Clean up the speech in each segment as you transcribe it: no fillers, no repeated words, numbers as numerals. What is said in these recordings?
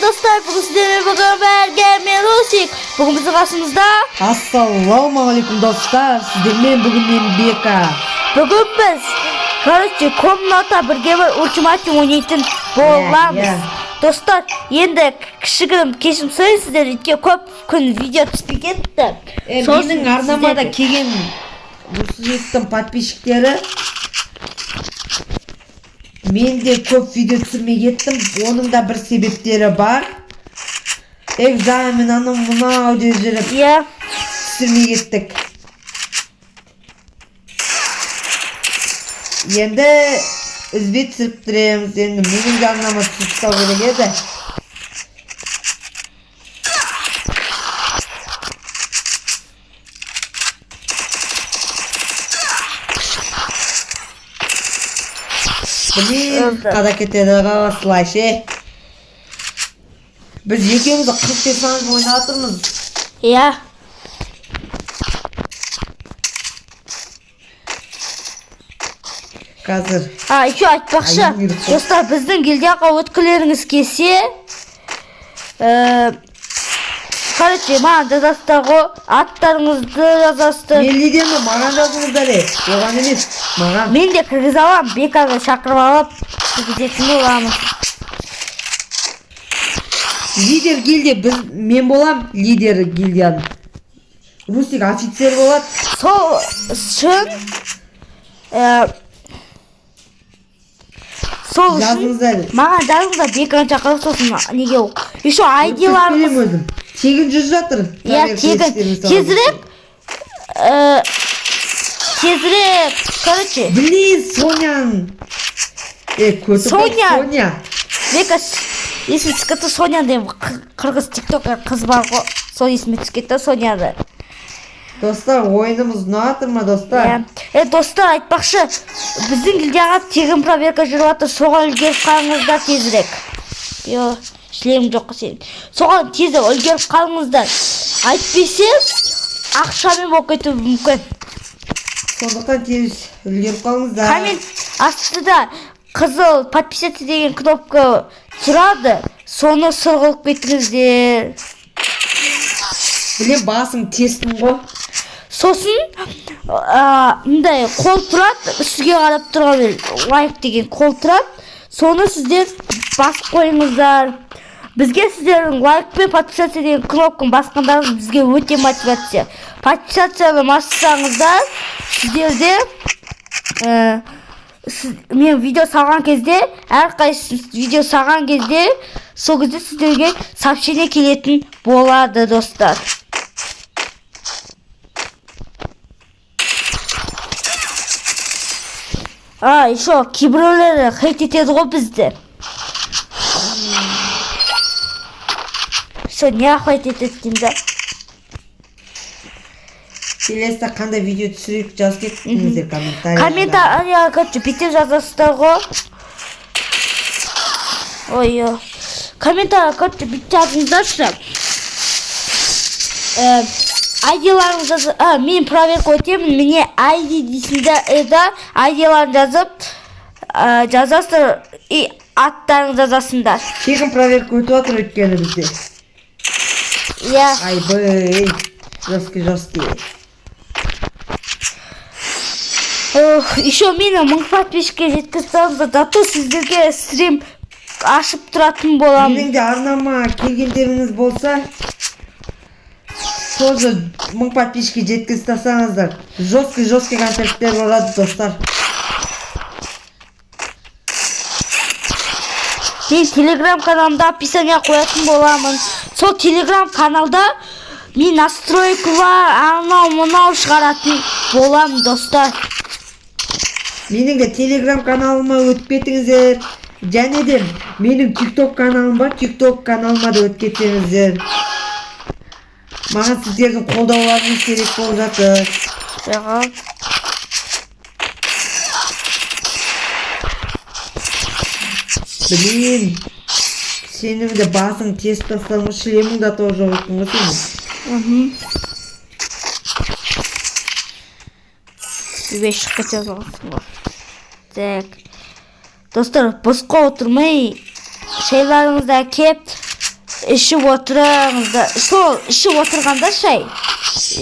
Достар, бүгін сіздермен бүгін бірге мен, Русик. Бүгін біздің қасымызда Ассалаумағалейкум, достар! Сіздермен бүгін мен, Бека. Бүгін біз, короче, комната бірге бір ультиматум ойнайтын боламыз. Иә, иә. Достар, енді кішігірім кешірім сұраймын сіздер, өйткені көп күн видео түспей кетті. Сол үшін Менің арнама да келген Русиктің подписчиктері, мен де көп видео түсірмей кеттім. Оның да бір себептері бар. Экзамен, анау мынау деп жүріп түсірмей кеттік. Енді үзбей түсіріп тұреміз. Енді менің де арнама түсіріп тастау керек еді. Блин, Өлді. қада кетеді ғой осылай ше. Біз екеуміз де 40 персонаж ойнап жатырмыз. Иә. Қазір. А, еще айтпақшы, Айым керек қой. достар, біздің гильдияға өткілеріңіз келсе, короче, маған жазасыздар ғой, аттарыңызды жазасыздар. Мен лидермін, маған жазыңыздар е. Оған емес, маған. Мен де кіргізе аламын, Беканы шақырып алып, кіргізетін боламыз. Лидер гильдия біз, мен болам лидер гильдияның. Русик офицер болады. Сол үшін, сол үшін Жазыңыздар. маған жазыңыздар, Беканы шақырып, сосын неге еще Өткізіп айдиларыңыз беремін өзім. Тегін жүріп жатыр. Иә, Проверка тегін. істеріңіз. Тезірек, тезірек, короче. Блин, Сонян. Е, көтіп Соня. Соня. Бека, есіме түсіп кетті Соня деген қырғыз тиктокер қыз бар ғой, сол есіме түсіп кетті Соняны. Достар, ойынымыз ұнап жатыр ма, достар? Иә. Достар, айтпақшы, біздің гильдияға тегін проверка жүріп жатыр, соған үлгеріп қалыңыздар тезірек. Йо, шлемің жоқ қой сенің. Соған тезірек үлгеріп қалыңыздар, әйтпесе ақшамен болып кетуі мүмкін. Сондықтан тез үлгеріп қалыңыздар. Коммент астында қызыл подписаться деген кнопка тұрады, соны сұр қылып кетіңіздер. Блин, басың тестім ғой. Сосын мындай қол тұрады, үстіге қарап тұрған лайк деген қол тұрады, соны сіздер басып қойыңыздар. Бізге сіздердің лайк пен подписаться деген кнопканы басқандарыңыз бізге өте мотивация. Подписацияны бассаңыздар, сіздерде мен видео салған кезде, әрқайсысы видео салған кезде, сол кезде сіздерге сообщение келетін болады, достар. А, еще кейбіреулері хейт етеді ғой бізді. Все, не хейт етеді деймін да. Келесі қандай видео түсірейік, жазып кетіңіздер комментарийға. Комментария, короче, бүйтіп жазасыздар ғой. Ой, ой. Комментарий, короче, бүйтіп жазыңыздаршы. Айдиларыңызды жазып, а, мен проверка өтемін, міне айди дейсіңдер да, айдиларын жазып, жазасыздар и аттарыңызды жазасыңдар. Тегін проверка өтіп жатыр өйткені бізде. Иә. Айбай, жесткий, жесткий. Ох, еще мені 1000 подписчикке жеткізіп тастаңыздар, зато сіздерге стрим ашып тұратын боламын. Менің де арнама келгендеріңіз болса, тоже 1000 подписчикке жеткізіп тастаңыздар. Жесткий, жесткий контенттер болады, достар. Мен телеграм каналымда описание қоятын боламын. Сол телеграм каналда мен настройкалар, анау мынау шығаратын боламын, достар. Менің де телеграм каналыма өтіп кетіңіздер. Және де менің тикток каналым бар, тикток каналыма да өтіп кетсеңіздер. Маған сіздердің қолдауларыңыз керек болып жатыр. Шығып. Блин, сенің де басың тесіп тастаған ғой, шлемің де тоже жоқ екен ғой сенің. Төбе шығып кете саласың ғой. Так. Достар, босқа отырмай, шайларыңызды әкеп, Ішіп отырыңыздар. Сол ішіп отырғанда шай.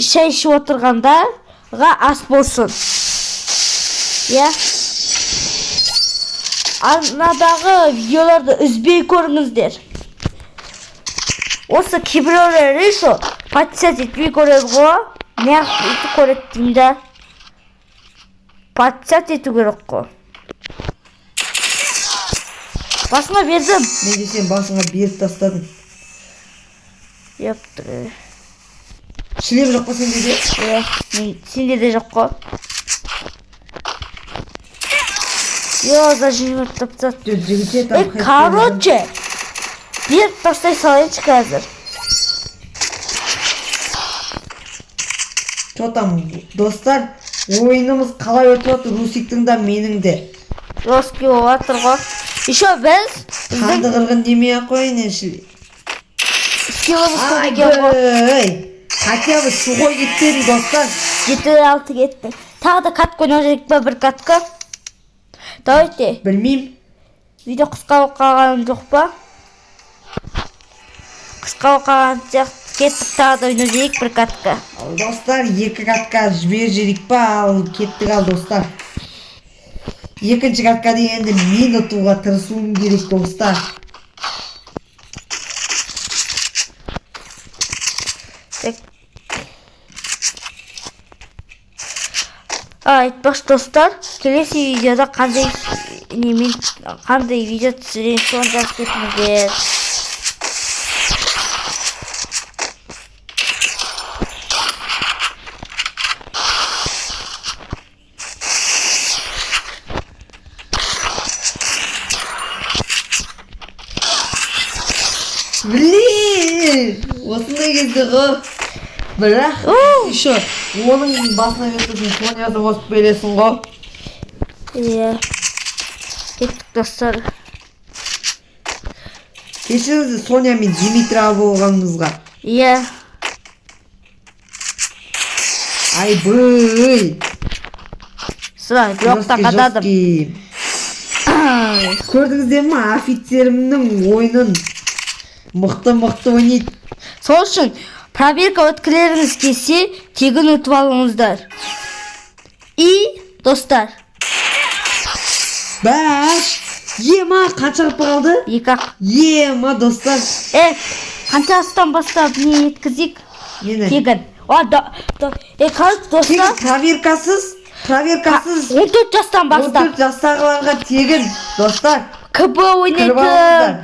Шай ішіп отырғандаға ас болсын. Иә. Арнадағы видеоларды үзбей көріңіздер. Осы кейбіреулері сол подписать етпей көреді ғой. Неғып өйтіп көреді деймін да. Подписать ету керек қой. Басыңа бердім. Мен де сен басыңа беріп тастадым. Епті. Шлем жоқ па сенде де? Иә, мен сенде де жоқ қой. Йо, зажимать тастады. Жоқ, жігіттер там Е, короче, беріп тастай салайыншы қазір. Чо там, достар, ойынымыз қалай өтіп жатыр Русиктің да менің де. Жесткий болып жатыр ғой. Еще біз біздің Қанды қырғын демей ақ қояйын енді. скиллымыз көп екен ғой. Айбай! Хотя бы суға кетпедім, достар. 7-6 кетті. Тағы да катка ойнау керек па, бір катка? Давайте. Білмеймін. Видео қысқа болып қалған жоқ па? Қысқа болып қалған сияқты. Кеттік, тағы да ойнау керек бір катка. Ал достар, екі катка жіберіп жіберейік па, ал кеттік ал достар. Екінші катка дегенде мен ұтуға тырысуым керек, достар. Так. Айтпақшы достар, келесі видеода қандай немен қандай видео түсіремін, соны жазып кетіңіздер. Блин, осындай кезде ғой. Бірақ еще оның басына беріп Сонияны қосып бересің ғой. Иә. Кеттік, достар. Кешіріңіздер Соня мен Димитра болғанымызға. Иә. Айбай. Сыра, блокта Жесткий, қададым. жесткий. Көрдіңіздер ма офицерімнің ойынын? Мықты мықты ойнайды. Сол үшін проверка өткілеріңіз келсе, тегін өтіп алыңыздар. И, достар, Бәш! Ема, қанша қылып қалды? екі ақ. Ема, достар. Е, қаншасынан бастап не еткізейік? Нені? Тегін. О, да, да, е, короче, Тегін достар, проверкасыз, проверкасыз 14 жастан бастап 14 жастағыларға тегін, достар. КБ Кіріп ойнайтын, алыңыздар.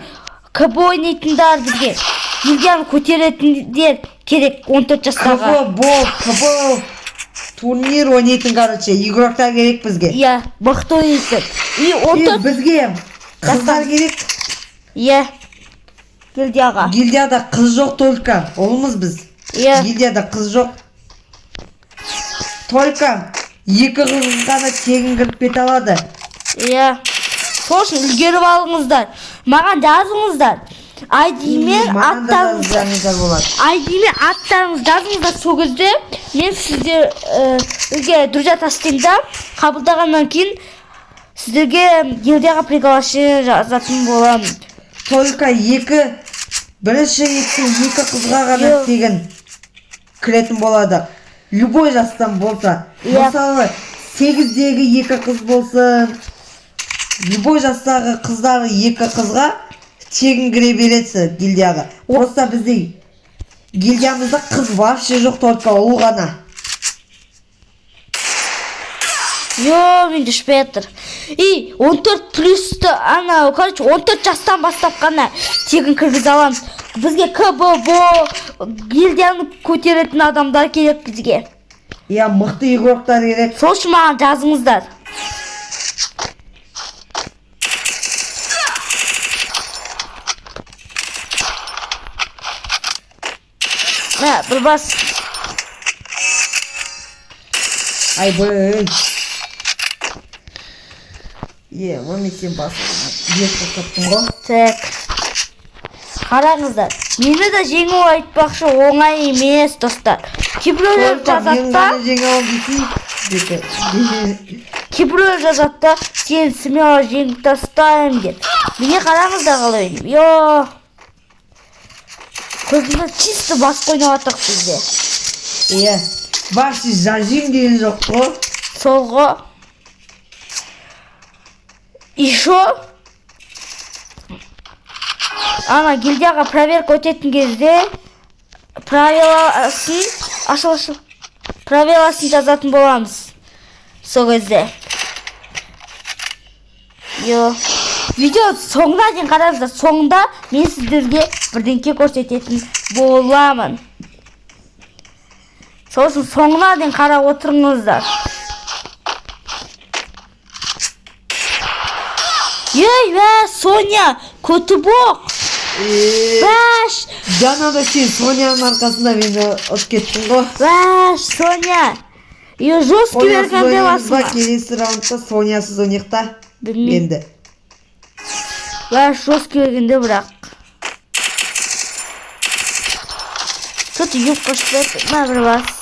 КБ ойнайтындар бізге гильдияны көтеретіндер керек 14 жастағы. КБ, бол, КБ турнир ойнайтын, короче, игроктар керек бізге. Иә, мықты ойнайтын. И И 14 бізге қыздар керек. Иә. Гильдияға. Гильдияда қыз жоқ только. Ұлмыз біз. Иә. Гильдияда қыз жоқ. Только екі қыз ғана тегін кіріп кете алады. Иә. Сол үшін үлгеріп алыңыздар. Маған жазыңыздар. ID-мен Маған да аттарыңызды жазсаңыздар болады. ID-мен аттарыңызды жазыңыздар. Сол кезде мен сіздер үйге друзья тастаймын да, қабылдағаннан кейін сіздерге гильдияға приглашение жазатын боламын. Только екі бірінші реттен екі қызға ғана Жоқ. тегін кіретін болады. Любой жастан болса. Иә. Мысалы, 8-дегі екі қыз болсын. Любой жастағы қыздар екі қызға тегін кіре береді гильдияға. Просто бізде гильдиямызда қыз вообще жоқ, только ұл ғана. Йо, мен түспей жатыр. И 14 плюсті ана, короче, 14 жастан бастап қана тегін кіргізе аламыз. Бізге КБ, гильдияны көтеретін адамдар керек бізге. Иә, мықты игроктар керек. Сол үшін маған жазыңыздар. Мә, бір бас. Айбай. Е, оны сен басыңа беріп тастаппын ғой. Так. Қараңыздар. Мені де жеңу айтпақшы оңай емес, достар. Кейбіреулер Только жазады мен да, ғана жеңе аламын десей, беті. кейбіреулер жазады да, сен смело жеңіп тастаймын деп. Міне қараңыздар қалай ойнаймын. Йо. Көзімді чисто басып ойнап жатырық бізде. Иә. Вообще зажим деген жоқ қой. Сол ғой. Еще ана гильдияға проверка өтетін кезде правиласын ашыл, ашыл, правиласын жазатын боламыз сол кезде. Йо, видео соңына дейін қараңыздар, соңында мен сіздерге бірдеңке көрсететін боламын. Сол үшін соңына дейін қарап отырыңыздар. Ей, бә, Соня, көті боқ. Бәш, Жаңа да сен Соняның арқасында мені ұтып кеттің ғой. Бәш, Соня. Е, жесткий Сонясыз бергенде ойнаймыз ба? басыма. Келесі раундта Сонясыз ойнайық та. Білмеймін. Енді. Бәш, жесткий бергенде бірақ. Что-то юбка шпет, мә, бір бас.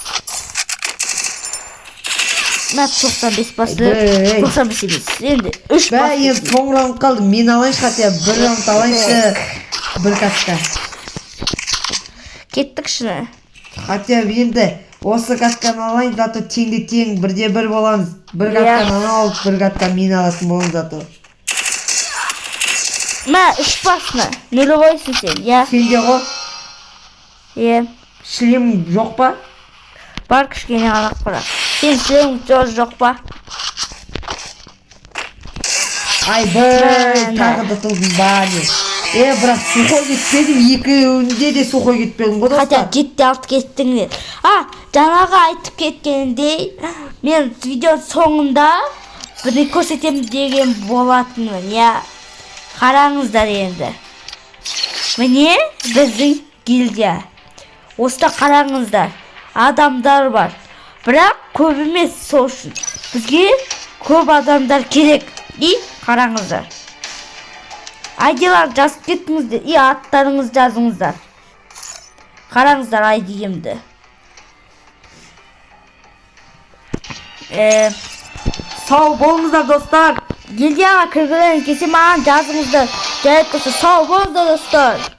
Мә, 95 басы. Ей. 95 емес. Енді 3 Бә, бас. енді соңғы раунд қалды. Мен алайыншы, хотя бы бір раунд алайыншы. Бір катка. Кеттік шыны. Хотя бы енді осы катканы алайын, зато теңде тең, бірде бір боламыз. Бір Иә. катканы анау алып, бір катка мен алатын боламын зато. Мә, 3 басны. Нулевойсың сен, иә. Сенде ғой. Иә. Шлем жоқ па? Бар, кішкене ғана бірақ. Сен шлем тоже жоқ па? Ай, бір Мә, тағы да ұтылдым ба не? Е, бірақ сухой кетпедім, екеуінде де сухой кетпедім ғой, Хотя достар. 7-6 кеттіңдер. А, жаңағы айтып кеткендей, мен видео соңында бірдеңе көрсетемін деген болатынмын, иә. Қараңыздар енді. Міне біздің гильдия. Осыда қараңыздар. Адамдар бар. Бірақ көп емес, сол үшін. Бізге көп адамдар керек. И қараңыздар. Айдилар жазып кеттіңіздер. И аттарыңызды жазыңыздар. Қараңыздар айдиімді. Сау болыңыздар, достар. Гильдияға кіргілеріңіз келсе, маған жазыңыздар. Жарайды, достар, сау болыңыздар, достар.